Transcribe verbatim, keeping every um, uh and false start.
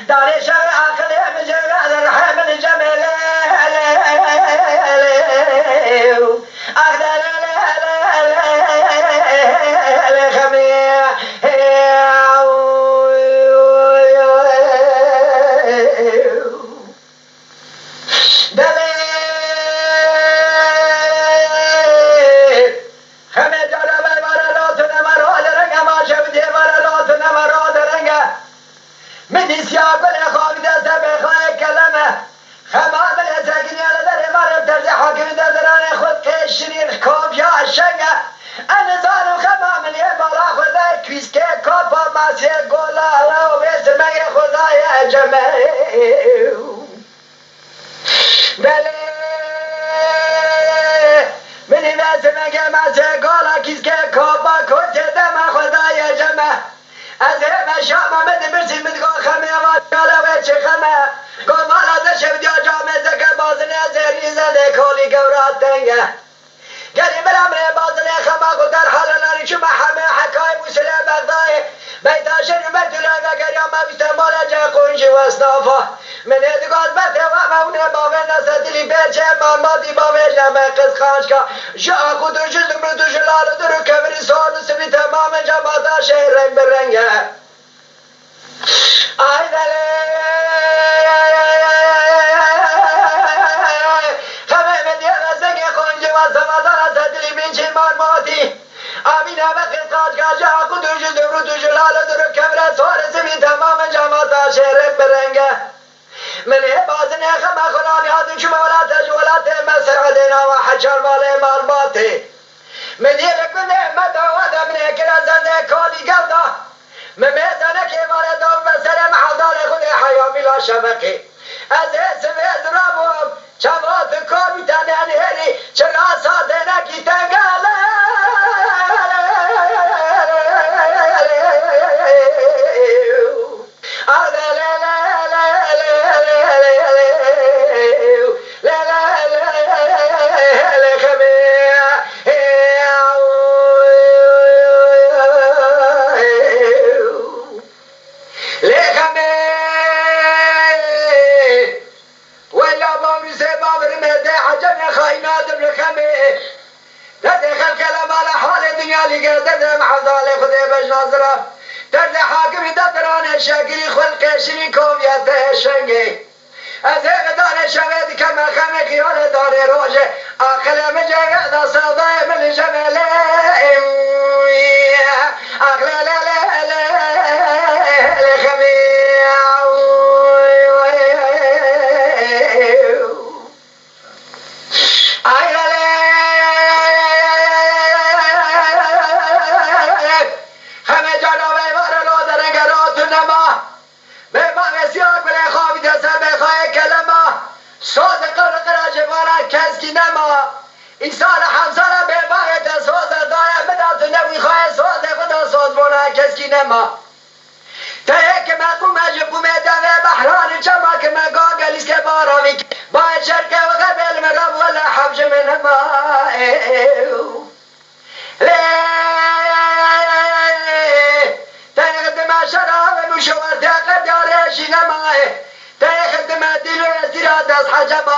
Darê şevê aqilê min cevê rehê min cemê lê, lê, lê, lê, lê, lê, lê, lê, lê, lê, lê, lê, xemê. Delê. Xemê cara vay vara ra tune vara derenge, ma şevdiye vara ra tune vara derenge. Min dîsiya gulê xavi de ser bêxayê keleme. Xema min ê sekiniye li derê vara terzê hakimî de diranê xwe qêşirî kaviya şenge. Ez nizanim xema min ê bala xwe de kîskê kapa masê gola ala û vê simegê xwe daye ceme. Belê, min î ve simegê masê gola kîskê kapa kotê dema xwe daye ceme. Ez ê me şama me dibirsî min digo xemê va kale wê çi xeme. Go mala de şevdiya camê zeke bazine zêrî zedê kolî gewra tenge. Gelî min emrê bazinê xema xwe derhalelanî çûme heme hekayê Mûsilê Bexdayê. Beytaşê Rûbetulay vegeriya me wîste mala cê qûncî wesnafa. Min ê digot bertê we me hûnê bavê nesedilî bê çê malmatî bavê jeme qisqançka. Ji aqût û ji zimrût û ji lal û dir û kevirî sor û sivî temamê cemata şê reng bi reng e. Ay belê. Xemê min diye vesteke qoncî wa semadara sedilî min çî marmatî. Amîna ve qisqaç gaja qudû ji dûrû tu ji lale duru kevre sor simî temamê camata şêrek bi renge. Min ê bazinê xema xwe navî hatin çûme welate ji welatê me seredê nava heçar malê malbatê. Min dî li gundê me dawa de min ê kire zendê kalî gel da. Min mêze nekê vare da û be serê me hevdalê xwe dê heya mîla şeveqê. Ez ê sivê zira bûm, çava tu kor bî te nenhêrî, çira satê nekî tengale. Weyla bavî sê bavir me de ecene xayîna dim li xemê. Derdê xelke le mala halê dinya lîge derdê mehezalê xudê bejna zira. Derdê hakimî de diranê şekirî xwel qêşirî koviyete şengê. Ez ê vidanê şevê dikeme xemê xiyalê danê rojê. Aqilê min cevê da sevdayê min li jemê lê. Aqilê lê lê lê lê xemê. Ay lê lê. Xemê cara veyvara lo derenge ro tu nema. Bê bavê siya gulê xavî de ser bêxayê kelema. Sozê qir qira ji vana keskî nema. Îsal hemsala bê bavê te sozê daye min da tu newî xayê sozê xwe da soz bona keskî nema. Teyê ki me qûme ji qûmê devê behranî çema ki me ga gelîske baravî. Bayê şerke û xebê li min re wele heb ji min hema. Lê teyê xidime şerabin û şewertê qedya rêşî nemaye. Teyê xidime dîl û êzîra dest hecema.